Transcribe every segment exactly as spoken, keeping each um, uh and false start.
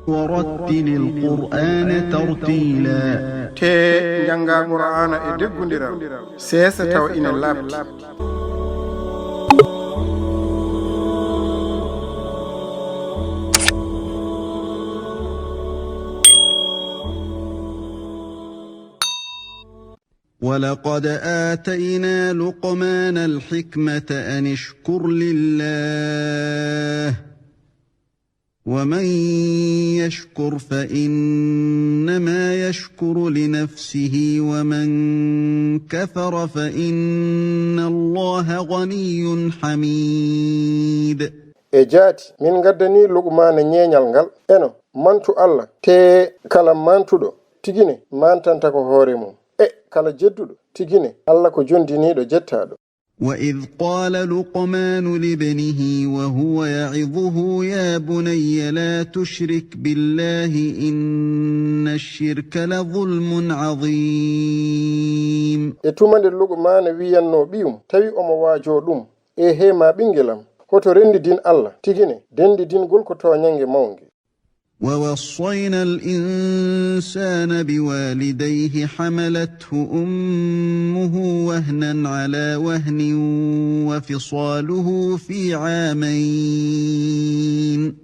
ورتل القرآن ترتيلا. Tee njanngaa Qur'aana e deggundiral, seesa tawa ina laaɓti. ولقد آتينا لقمان الحكمة أن اشكر لله، ومن يشكر فإنما يشكر لنفسه، ومن كفر فإن الله غني حميد. E jaati, min ngaddanii Luqmaana ñeeñal ngal, eno, mantu Allah, tee kala mantuɗo, tigi ne, mantanta ko hoore mum. E kala jedduɗo, tigi ne, Allah ko jondiniiɗo jettaaɗo. وإذ قال لقمان لابنه وهو يعظه يا بني لا تشرك بالله إن الشرك لظلم عظيم. E tuma nde Luqmaana wiyannoo ɓiyum, tawi omo waajoo ɗum, eehee ma ɓinngelam, hoto renndidin Allah, tigi ne, denndidingol ko tooñannge mawnge. ووصينا الإنسان بوالديه حملته أمه وهنا على وهن وفصاله في عامين،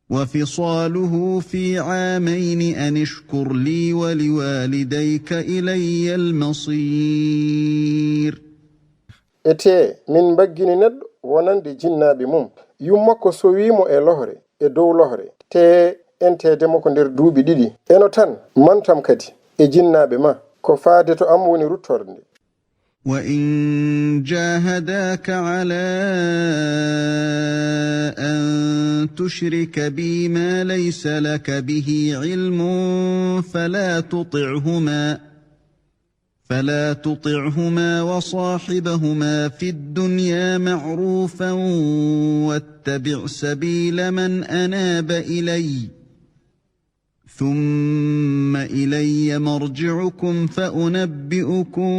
وفصاله في عامين أن اشكر لي ولوالديك إلي المصير. E tee, min mbaggini neɗɗo wonande jinnaaɓe mum, yummakko sowii mo e lohre, e dow lohre, tee enteede mo ko nder duuɓi ɗiɗi. Eno tan, mantam kadi e jinnaaɓe ma, ko faade to am woni ruttorde. وإن جاهداك على أن تشرك بي ما ليس لك به علم فلا تطعهما، فلا تطعهما وصاحبهما في الدنيا معروفا واتبع سبيل من أناب إلي، ثم إلي مرجعكم فأنبئكم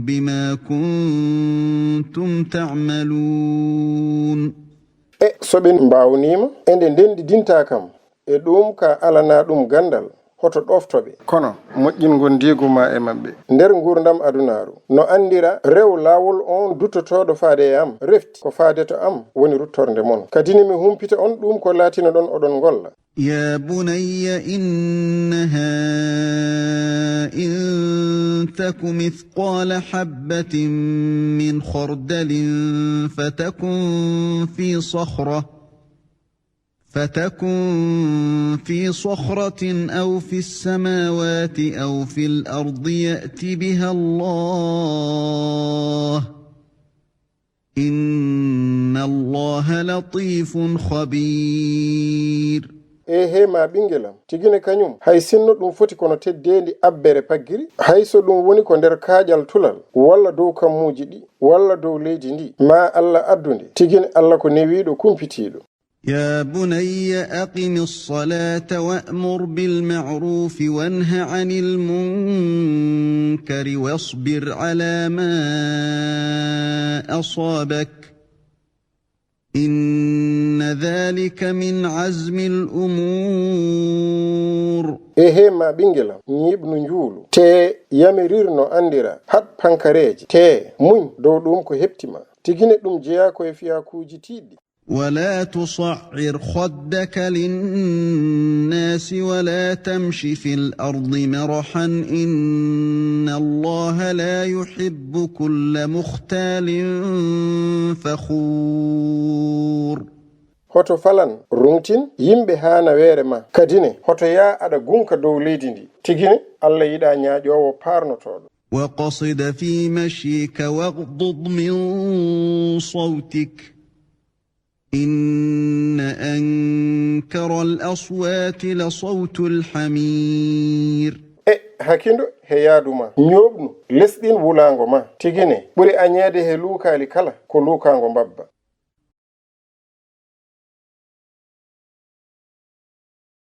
بما كنتم تعملون. E so ɓe mbaawnii ma, e nde ndenndidintaa kam, e ɗum ka alanaa ɗum ganndal, hoto ɗofto ɓe. Kono moƴƴingol ndiigu ma e maɓɓe nder nguurndam adunaaru, no anndira rew laawol on duttotooɗo faade e am, refti ko faade to am woni ruttorde mon. Kadi ne mi humpita on ɗum ko laatinoɗon oɗon ngolla. يا بني إنها إن تك مثقال حبة من خردل فتكن في صخرة، فتكن في صخرة أو في السماوات أو في الأرض يأت بها الله، إن الله لطيف خبير. Eehee ma ɓinngelam, tigi ne kañum, hay sinno ɗum foti kono teddeendi abbere paggiri, hay so ɗum woni ko nder kaaƴal tulal, walla dow kammuuji ɗi, walla dow leydi ndi, ma Allah addu nde, tigi ne Allah ko newiiɗo kumpitiiɗo. يا بني أقم الصلاة وأمر بالمعروف وانه عن المنكر واصبر على ما أصابك، إن ذلك من عزم الأمور. Eehee ma ɓinngelam, ñiiɓnu njuulu, tee yamirir no anndira haɗ pankareeje, tee muñ dow ɗum ko heɓti ma. Tigi ne ɗum jeyaa ko e fiyakuuji tiiɗɗi. ولا تصعر خدك للناس ولا تمش في الأرض مرحا إن الله لا يحب كل مختال فخور. Hoto falan, ruŋtin yimɓe haa naweere ma, kadi ne hoto yaa aɗa gunka dow leydi ndi. Tigi ne Allah yiɗaa ñaaƴoowo paarnotooɗo. واقصد في مشيك واغضض من صوتك، إن أنكر الأصوات لصوت الحمير. E hakindo he yaadu ma, ñooɓnu lesɗin wulaango ma, tigi ne ɓuri añeede he luukaali kala ko luukaango mbabba.